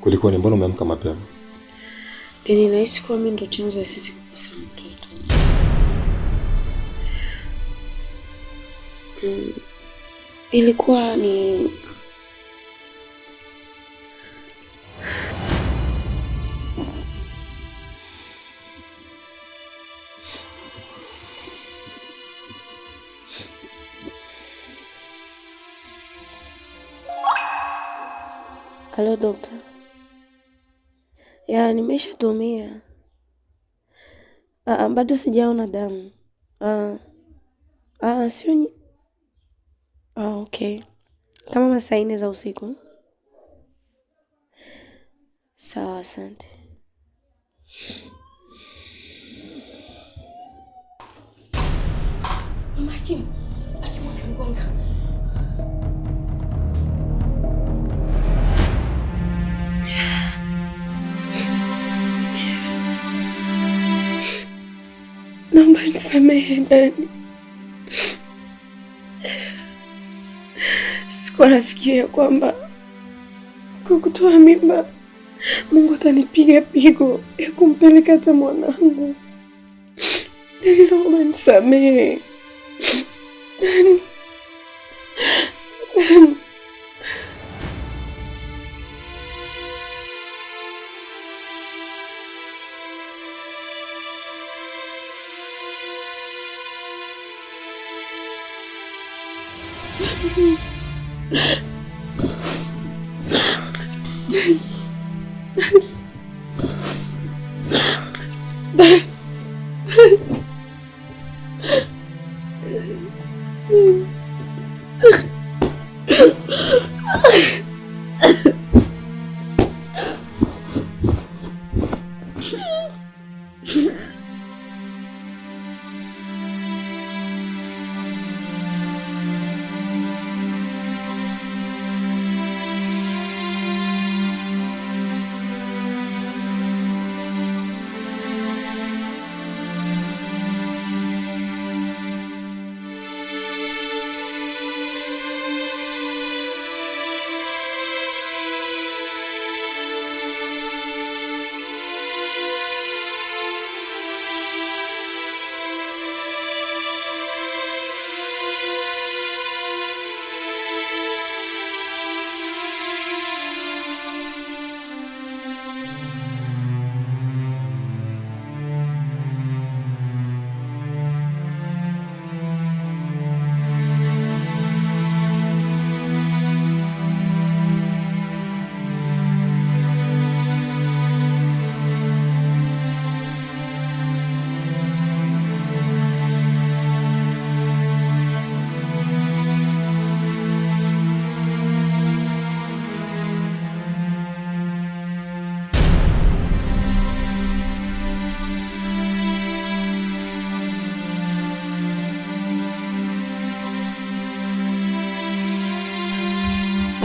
Kulikuwa ni mbona umeamka mapema? Yaani nahisi kuwa mimi ndo chanzo ya sisi kukosa mtoto. Ilikuwa ni Halo dokta. Ya, nimeshatumia. Bado sijaona damu. Sio. Okay. Kama masaa 4 za usiku. Sawa, asante. Mama Hakimu, Hakimu akimgonga. Naomba nisamehe Dani. Sikuwa nafikiria kwamba kwa kutoa mimba Mungu atanipiga pigo ya kumpeleka hata mwanangu. Dani, naomba nisamehe. Dani. Dani.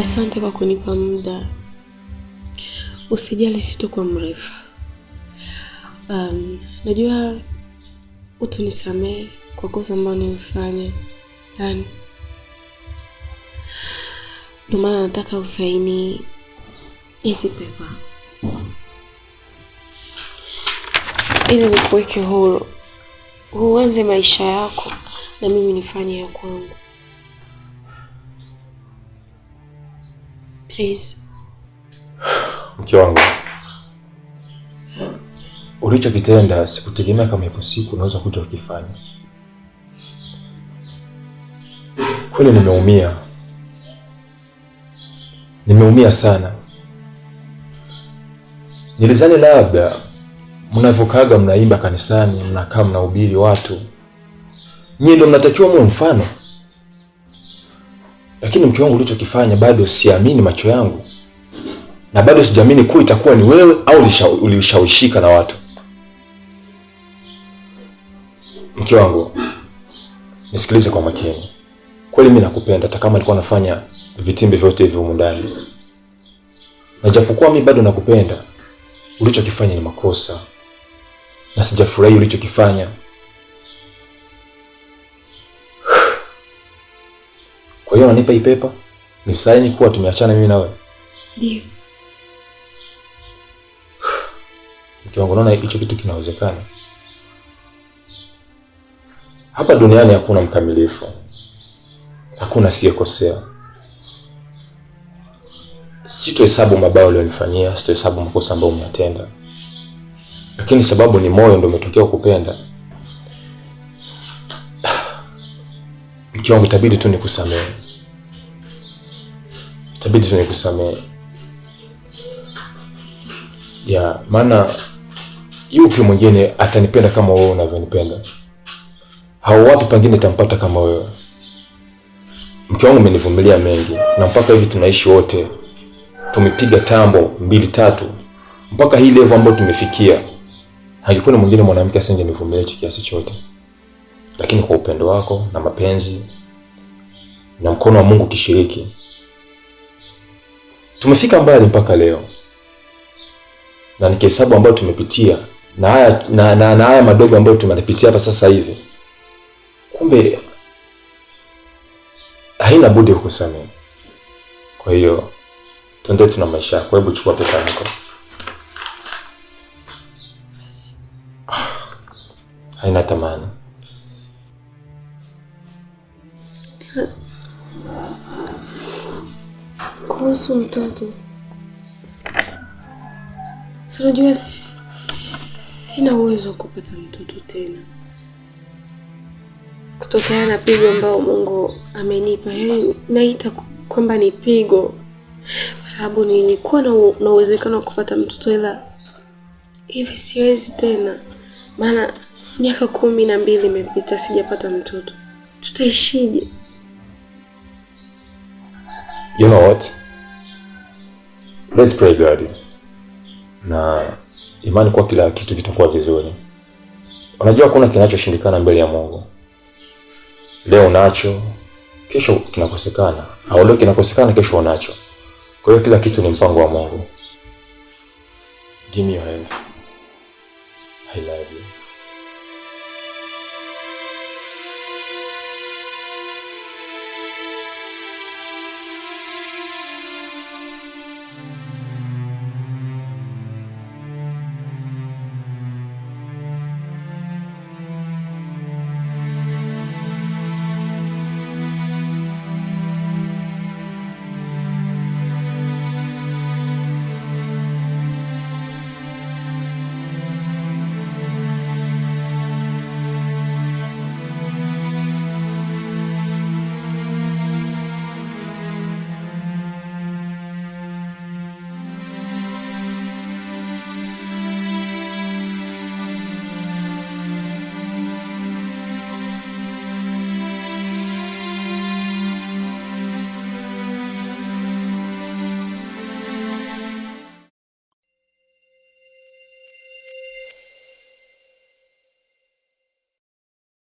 Asante kwa kunipa muda. Usijali, sitokuwa mrefu. Najua utanisamehe kwa kosa ambalo nimefanya. Yaani, ndio maana nataka usaini hizi pepa ili nikuweke huru, uanze maisha yako na mimi nifanye ya kwangu. Please. Mke wangu, ulichokitenda sikutegemea kama ipo siku unaweza kuja kukifanya. Kweli nimeumia, nimeumia sana. Nilizani labda mnavyokaga mnaimba kanisani, mnakaa mnahubiri watu, nyie ndio mnatakiwa muwe mfano. Lakini mke wangu, ulichokifanya bado siamini macho yangu, na bado sijaamini kuwa itakuwa ni wewe au ulishawishika na watu. Mke wangu, nisikilize kwa makini. Kweli mimi nakupenda, hata kama nilikuwa nafanya vitimbi vyote hivi humu ndani, na japokuwa mimi bado nakupenda, ulichokifanya ni makosa na sijafurahi ulichokifanya. Kwa hiyo unanipa hii pepa ni saini kuwa tumeachana mimi na wewe? Ndio. Unaona hicho kitu kinawezekana? Hapa duniani hakuna mkamilifu, hakuna asiyekosea. Sitohesabu mabaya ulionifanyia, sitohesabu makosa ambayo umetenda, lakini sababu ni moyo ndio umetokea kupenda. Mke wangu, itabidi tu nikusamehe, itabidi tu nikusamehe ya maana yupi mwingine atanipenda kama wewe unavyonipenda? Hau wapi pengine tampata kama wewe? Mke wangu, umenivumilia mengi na mpaka hivi tunaishi wote, tumepiga tambo mbili tatu mpaka hii level ambayo tumefikia. Hangekuwa na mwingine mwanamke asingenivumilia hicho kiasi chote, lakini kwa upendo wako na mapenzi na mkono wa Mungu kishiriki, tumefika mbali mpaka leo, na nikihesabu ambayo tumepitia na haya na haya madogo ambayo tumepitia hapa sasa hivi, kumbe haina budi kukusamehe. Kwa hiyo tuendelee, tuna maisha yako. Hebu chukua pesa yako, haina thamani. Kuhusu mtoto, si unajua sina uwezo wa kupata mtoto tena kutokana na pigo ambayo Mungu amenipa. Yaani naita kwamba ni pigo, kwa sababu nilikuwa na uwezekano wa kupata mtoto, ila hivi siwezi tena, maana miaka 12 imepita sijapata mtoto. Tutaishije? You know what? Let's pray God. Na imani kwa kila kitu kitakuwa vizuri. Unajua hakuna kinachoshindikana mbele ya Mungu. Leo unacho, kesho kinakosekana, au leo kinakosekana, kesho unacho. Kwa hiyo kila kitu ni mpango wa Mungu. Give me your hand. I love